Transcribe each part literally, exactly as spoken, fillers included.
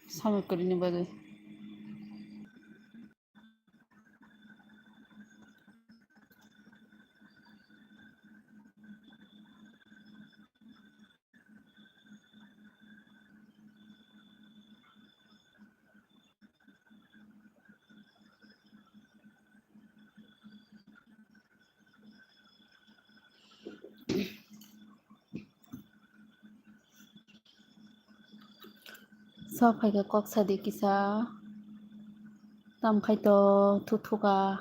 Samung kwrwini bagwi. Sok phaikhe kok sadi kisa, tam khai to thuthuka.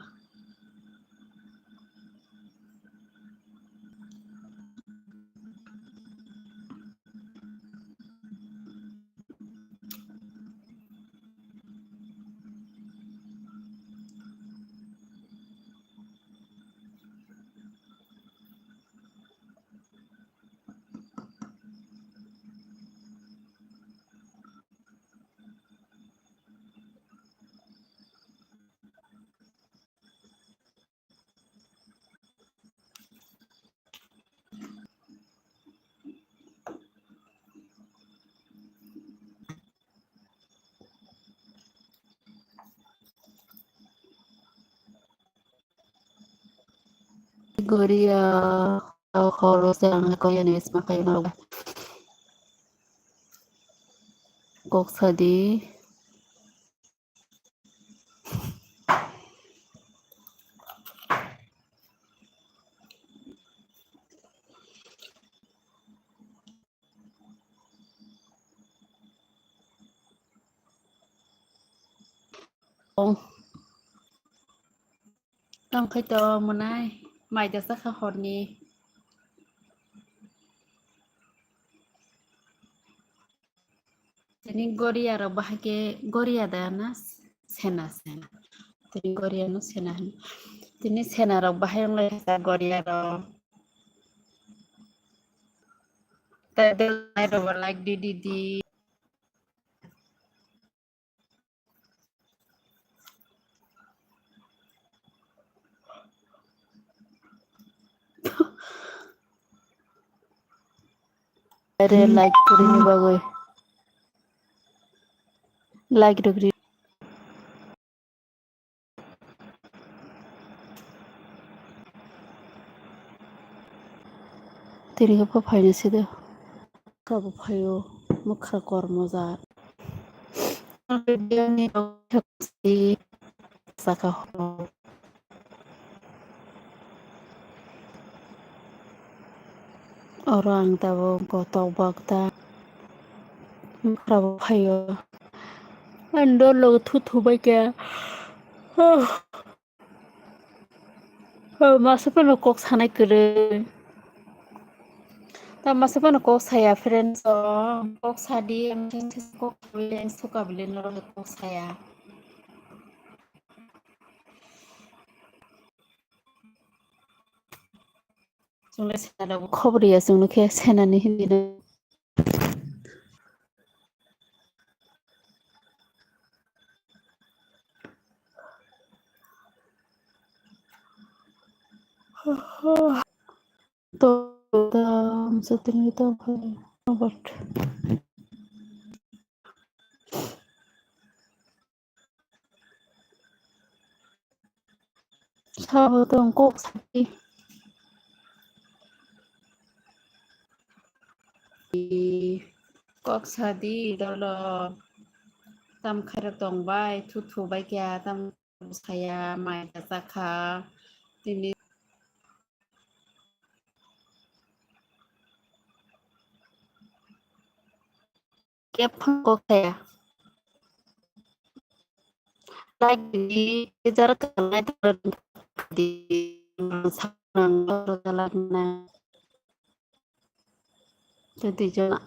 Goria, horo se ang ko yani sma kai no. Kok sadi. Tong khai to mwnai, mai da chakha horni. Tini goria rok bahai khe goria da na sena sena. Tini goria no sena hino. Tini sena rok bahai wng lai kha goria rok. Tei belai rok bo like di di di. Are like kwrwini bagwi. Like rwgri. Tini khe bo phaina side. Kabo phaio mwkhra kormo ja. Saka ho. Oro ang tabuk kotok bakta. Mwkhra bo phaio. Ang dol logo thu thu bai khe. Oh, masa phano kok sanai kwrwi. Ta masa phano kok saya, friends, o kok sadi, ang kok sadi, ang suka bile norok kok saya. Chwngno sena rok khobor ya, chwngno khe senani hindi no. To, to, to, to, to, to, Sabo tong kok sadi. Kok sadi dolo. Tam khairok tong bai, thu thu bai kya, tam saya, mai kya chakha. Tini Kep phang kok saya. Like di, jar ka like di, sanang ro jalan na. Jadi jona.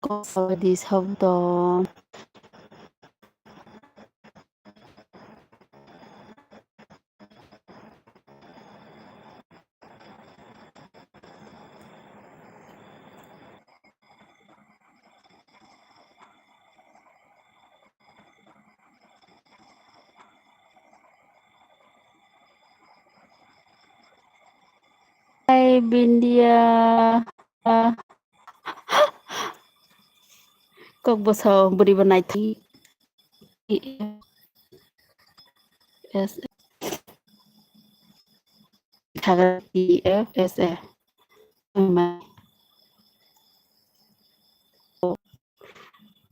Kok sadi sabdo. Bindia. Kok bwsao bwrwi bo naithok. Yes. Thagra T F S A.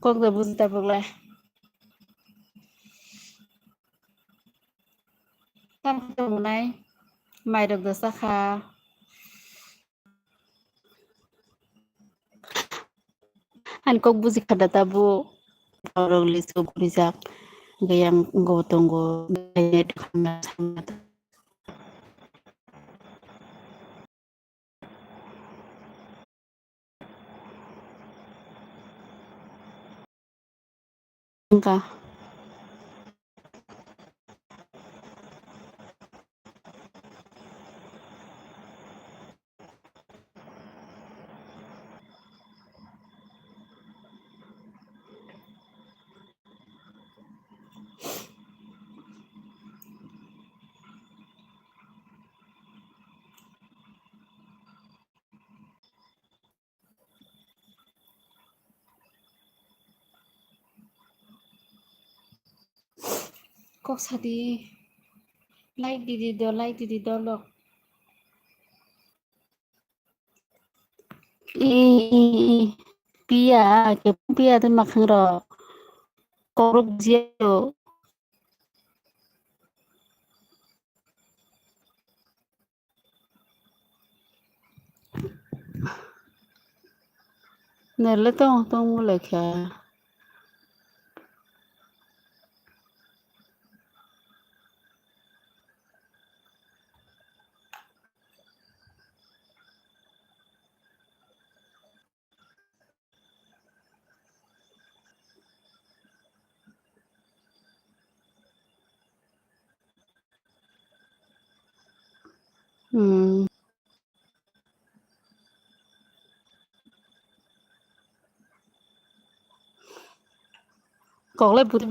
Kok da buji tabuk lai. Tam khe tongnai. Mairok da sakha. Ani kok buji kha da tabuk. Borok lisu gurijak. Hwnkhe yang wngwi tongo. Wngkha. Kok sadi. Like didi do, like didi do lok. I, i, i, piya, khe piya tei makhang rok. Korok jio. Nele tong tong mulai kha. Hmm. Koklai bwtwi